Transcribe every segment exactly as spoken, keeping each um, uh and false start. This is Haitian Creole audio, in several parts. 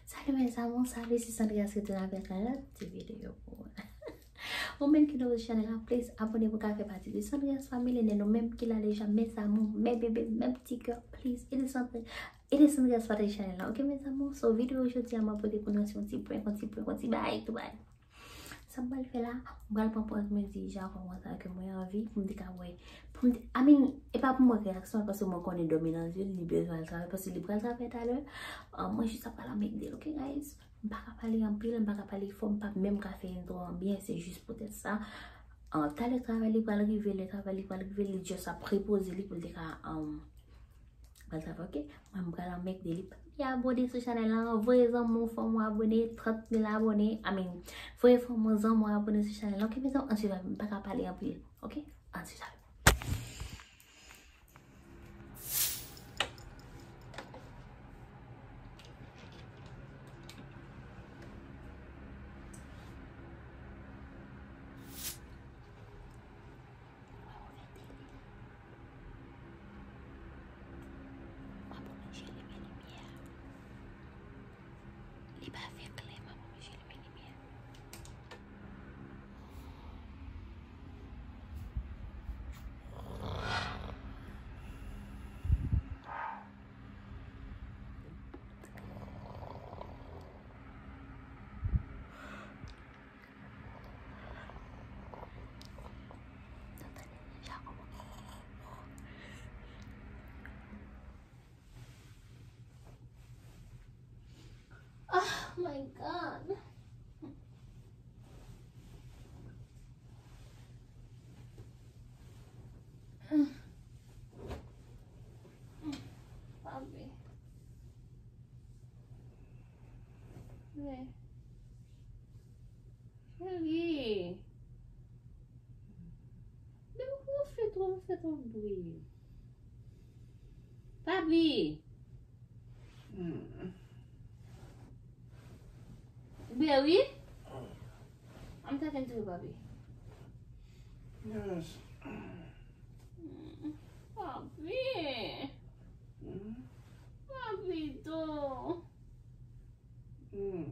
Salut mes amours, salut, se Sandra ki retounen avèk yon lòt ti videyo pou ou. Ou menm ki nouvo sou chanèl la, please abòne pou ka fè pati de Sandrias Family. Nan nou menm ki la deja, mes amours, mes bébés, mes petits cœurs, please ede Sandrias, ede Sandrias pataje chanèl la, ok mes amours? So videyo jodi a m ap pote pou nou se yon ti prank, yon ti prank, yon ti bagay, tou bagay. Sa m pral fè la, m pral pran pòz mwen di Jacob konsa ke mwen anvi pou m te ka wè, pou m te, I mean, e pa pou m wè reyaksyon l, paske mwen konnen dòmi nan zye l, li bezwen al travay, paske li pral travay talè. Ah, mwen jis ap pale anmègde l, ok guys? M pa ka pale anpil, m pa ka pale fò, m pa menm ka fè entwo an byen, se jis poutèt sa. Ah, talè travay li pral rive, lè travay li pral rive, li just ap repoze li pou l te ka, um, pral travay, ok? Mwen, m pral anmègde li. Pabliye abòne sou chanèl la, voye zanmi w, fanmi w abòne, trant mil abòne, I mean, voye fanmi w, zanmi w abòne sou chanèl la, ok? Mezanmi, ann swiv avè m, m pa ka pale anpil, ok? Ann swiv avè m. Li pa fè klè, m ap oblije limen limyè. Oh my God. Papi. Vin. Cheri. Men ou fè twòp, ou fè twòp bri. Papi. Hmm. Bri wi. I'm talking to you, papi. Yes. Hmm. Papi. Hmm? Papi tou. Hmm.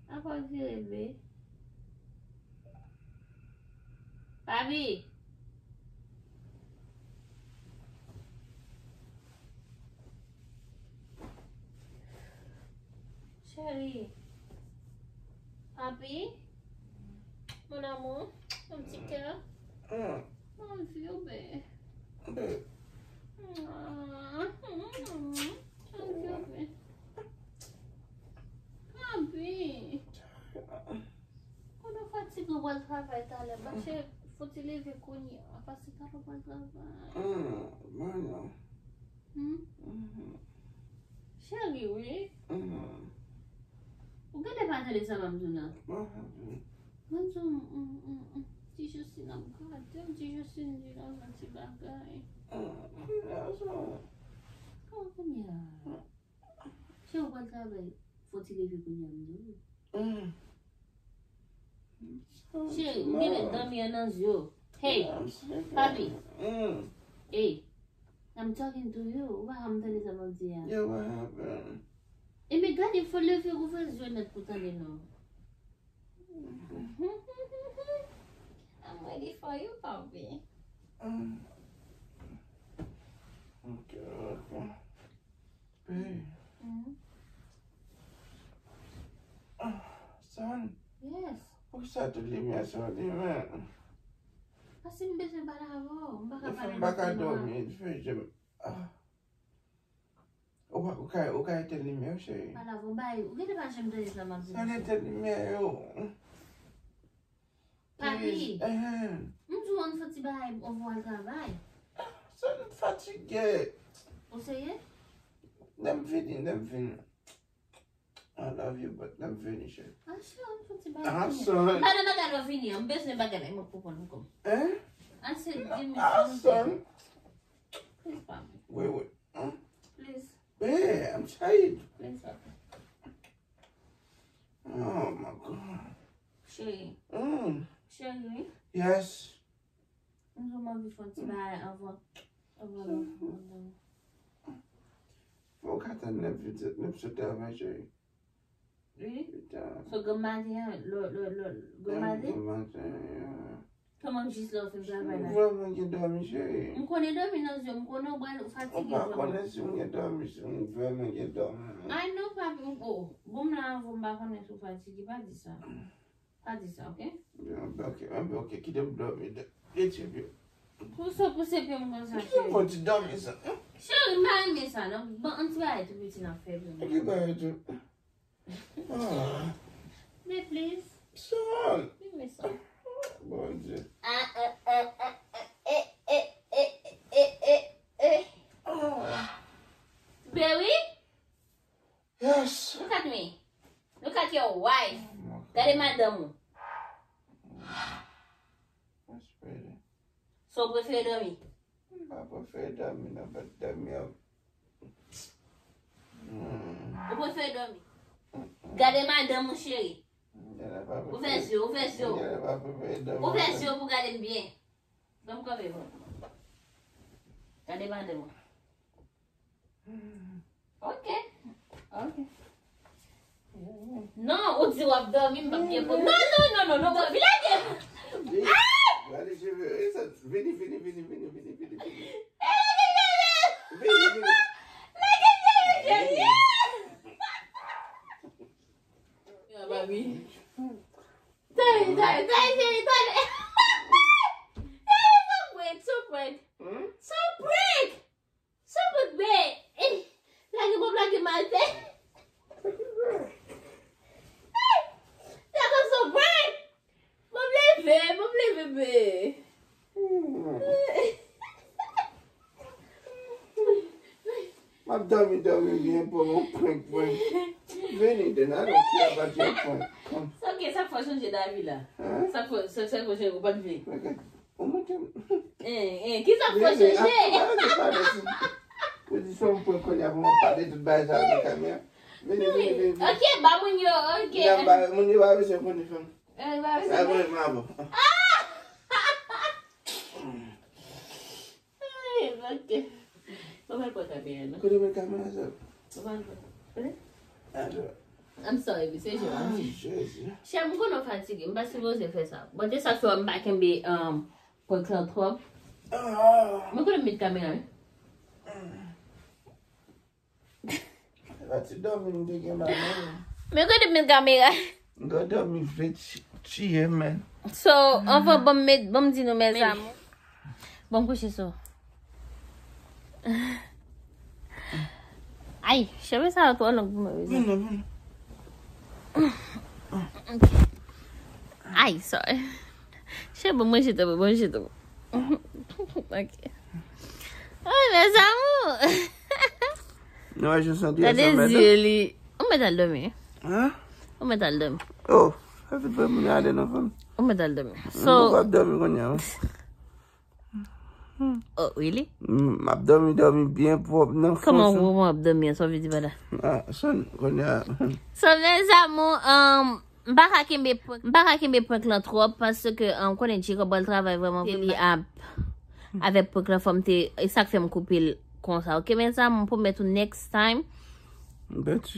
Apa w vire vre? Papi! Cheri. Papi. Mon amour. Mon petit cœur. Mm. Mon vieux bébé. Bébé. Mm. Mon vieux bébé. Papi. Konnen w fatige, w pral travay talè. Mache, fò w te leve kounye a, paske talè w pral travay. Mm, bon, non. Hmm? Mhm. Cheri, wi. Mhm. Ou genlè pa tande sa m ap di w la. Mwen di w, mm, mm, mm. Ti Josine ap gade m, ti Josine di l ap nan ti bagay. Mm, ki rason? Kòman kounye a? Mm. Cheri, ou pral travay, fò w te leve kounye a, m di w. Mm. Cheri, ou genlè dòmi an nan zye w. Hey, papi. Mm. Hey, I'm talking to you. Ou pa janm tande sa m ap di a. Yeah, what happened? Ebyen gade, fò leve ouvè zye w nèt pou tande non. I'm ready for you, papi. Mm. Ok, ok. Babe. Mm. Ah, son. Yes. Poukisa tout limyè sa limen? Paske m bezwen pale avè w. M pa ka pale nan fè nwa. Dèfwa m pa ka dòmi, dèfwa je m, ah. Ou pa, ou ka, ou ka etèn limyè w, cheri? Pale avè w, bay. Ou genlè pa janm tande sa m ap di w. Sa etèn limyè yo. Papi, m di w ann fè ti bagay, anvan w al travay. Son, m fatige. Ou serye? Lè m vini, lè m vini. I love you, but lè m vini, cheri. Ah, cheri, ann fè ti bagay. Ah, son. M pa nan bagay lè w vini an, m bezwen bagay la, m ap konprann ankò. Hein? Ah, se di m. Ah, son. Please, papi. Wi, wi. Hein? Please. Babe, I'm tired. Yes, okay. Oh my God. Cheri. Mm. Cheri, wi. Yes. M vrèman anvi fè yon ti bagay anvan, anvan nou, anvan nou. Fò w ka tann lè m fin sot, lè m sot travay, cheri. Wi. Pita. So, granm maten an, lò, lò, lò, granm maten? Granm maten, yeah. Kòman jis lè w fin travay la? M vrèman gen dòmi, cheri. M konnen dòmi nan zye w, m konnen w pral, ou fatige vrèman. Ou pa konnen si m gen dòmi, si m vrèman gen dòmi. Ay, non, papi, oh, bon, m la anvan, m pa konnen si w fatige, pa di sa. Pa di sa, ok? Anben, ok, anben, ok, kite m dòmi, de, de ti pye. Pouse, pouse pye m konsa, cheri. Ki bon ti dòmi sa? Cheri, m pa renmen sa, non. Bon, yon ti bagay tou piti n ap fè pou mwen. Ki bagay tou? Ah. Men please. Son. Give me some. Bondye. Ah, eh, eh, eh, eh, eh, eh, eh, eh, eh, eh, eh. Ah. Baby? Yes. Look at me. Look at your wife. Oh my God. Gade madanm ou. That's pretty. So w prefere dòmi? M pa prefere dòmi, non, but dòmi a. Hmm. Ou prefere dòmi? Mm-mm. Gade madanm ou, cheri. Ou fè zye, ou fè zye. Ou fè zye pou gade m byen. Ban m kanpe pou. Gade madanm ou. Hmm. Ok. Ok. Non, ou di w ap dòmi, m p ap gen pwoblèm. Non, non, non, non, non, non, vin lage. Vini, ah! Gade cheve, e sa, vini, vini, vini. Vini, vini. Lage cheve, cheri. Yo, baby. Tande, tande, tande, cheri, tande. Tande, son prank, son prank. Hmm? Son prank. Son prank, be. Eh, lage m ap lage maten. Eh, lage son prank. Bon leve, bon leve, be. Hmm. M ap dòmi, dòmi byen pou yon prank, prank. Vini, then I don't care about your prank. Sa k, sa k fè w chanje davi la? Hein? Sa k fè, sa, sa k fè w chanje, ou pa t vle? Ok. Ou montre m. Eh, eh, ki sa k fè w chanje? Vini, ah, ah, se pa de si. Ou di se yon prank kounye a pou mwen pale tout bagay sa nan kamera. Vini, vini, vini, vini. Ok, ba moun yo, ok. Moun yo pa bezwen konnen fanm. Eh, ba bezwen. Ba moun yo, mabo. Ah! Ay, ok. Mwen pral pran kamera, non. Kote mwen kamera sa? Mwen pral pran. Kote? Atò. I'm sorry, mi se jwe, ah, mi se jwe. Jezi. Chè, m konnen w fatige, m pa sipoze fè sa. Bon, se sa k fè m pa kenbe, um, prank lan twòp. Ah. Mwen konnen m met kamera, wi. Se pa ti dòmi m te gen maten an. Men kote m met kamera? M gen dòmi vle ti-, tiye m, man. So, anvan, ban m met, ban m di nou, mes amours. Ban m kouche sou. Ay, cheve sa yo twò long pou mwen, mezanmi. Vin non, vin non. Ok. Ay, sorry. Chè, bon, mwen jete, bon, mwen jete. Ok. Ay, mes amours. Nou wè jan santi a. Gade zye li. Ou mèt al dòmi. Hein? Ou mèt al dòmi. Oh, sa vit vre moun yo ale nan fanm. Ou mèt al dòmi. So, m pap dòmi kounye a, wi. Oh, really? M ap dòmi, dòmi byen pwòp nan fon. Kòman ou ap dòmi an? Sa w vle di pa la? Ah, son, kounye a. So, mes amours, um, m pa ka kenbe prank, m pa ka kenbe prank lan twòp paske, um, konnen Jacob pral travay vrèman vre, li ap avèk prank lan fò m te, e sa k fè m koupe l konsa. Ok, mes amours, m pwomèt ou next time. Bèt,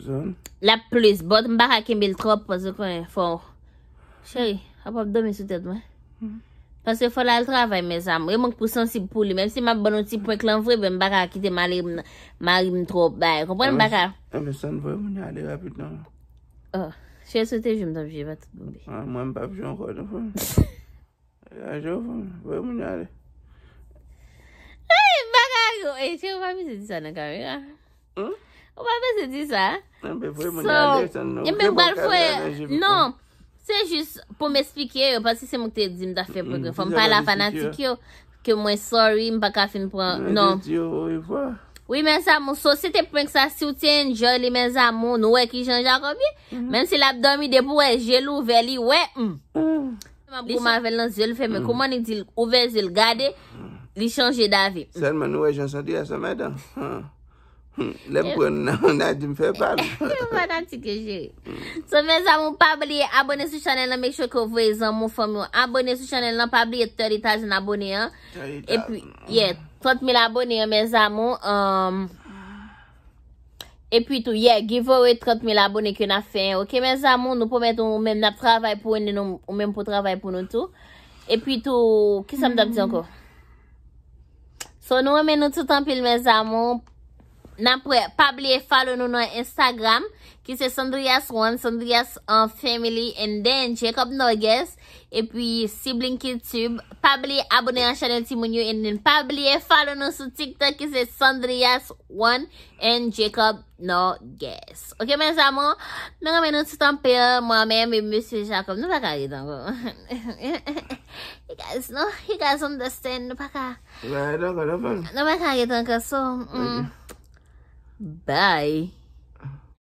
zòn. L ap plis, but m pa ka kenbe l twòp paske konnen fò. Cheri, ap ap dòmi sou tèt mwen. Paske fò l al travay, mes amours. E mwen k pou sansib pou li. Menm si m ap ban nou ti prank lan vre, men m pa ka kite mari m, mari m twò bay. Konprann, m pa ka. Enben, sa n voye moun yo ale rapidman. Oh, cheri, si w te jwe m t ap jwe pa tout bonbe. Ah, mwen m p ap jwe ankò, non, frè m. Degaje w, frè m. Voye moun yo ale. Ey, bagay yo. Ey, cheri, ou pa bezwen di sa nan kamera. Hmm? Ou pa bezwen di sa. Enben, voye moun yo ale, sa n, enben, m pral voye. Non, se jis pou m esplike yo, paske se mwen ki te di m ta fè prank lan. Fò m pale a fanatik yo, ke mwen sorry, m pa ka fin pran, non. Di yo orevwa. Wi, mes amours, so, se te prank sa, si w te enjoy li, mes amours, nou wè kijan Jacob ye. Menm si l ap dòmi, depi w wè je l ouvè, li wè, hmm. M ap goumen avè l nan zye l fèmen. Kouman li di l ouvè zye l gade, li chanje davi. Sèlman nou wè jan santi a sa madan. Lè m pran nan, nan di m fè pal. Yo fanatik yo jere. So, mes amours, pa bliye abone sou chanèl lan, make sure ke w voye zanmi w, fanmi w abone sou chanèl lan, pa bliye thirty thousand abone an. Epi, yeah, trant mil abone an, mes amours. Um, epi tou, yeah, giveaway trant mil abone ke n ap fè, ok, mes amours, nou pwomèt ou menm n ap travay pou nou, ou menm pou travay pou nou tou. Epi tou, kisa m t ap di ankò? So, nou renmen nou tout anpil, mes amours. N ap wè, pa bliye follow nou nan Instagram, ki se Sandrias One, Sandrias um, Family, and then Jacob Norges, epi Sibling Kid Tube. Pa bliye abone an chanèl timoun yo, and then pa bliye follow nou sou TikTok, ki se Sandrias One and Jacob Norges. Ok, mes amours, nou renmen nou tout anpil, mwen menm e mesye Jacob, nou pa ka ret ankò. You guys, no, you guys understand, nou pa ka, Right, okay, no problem. nou pa ka ret ankò, so, mm, bye.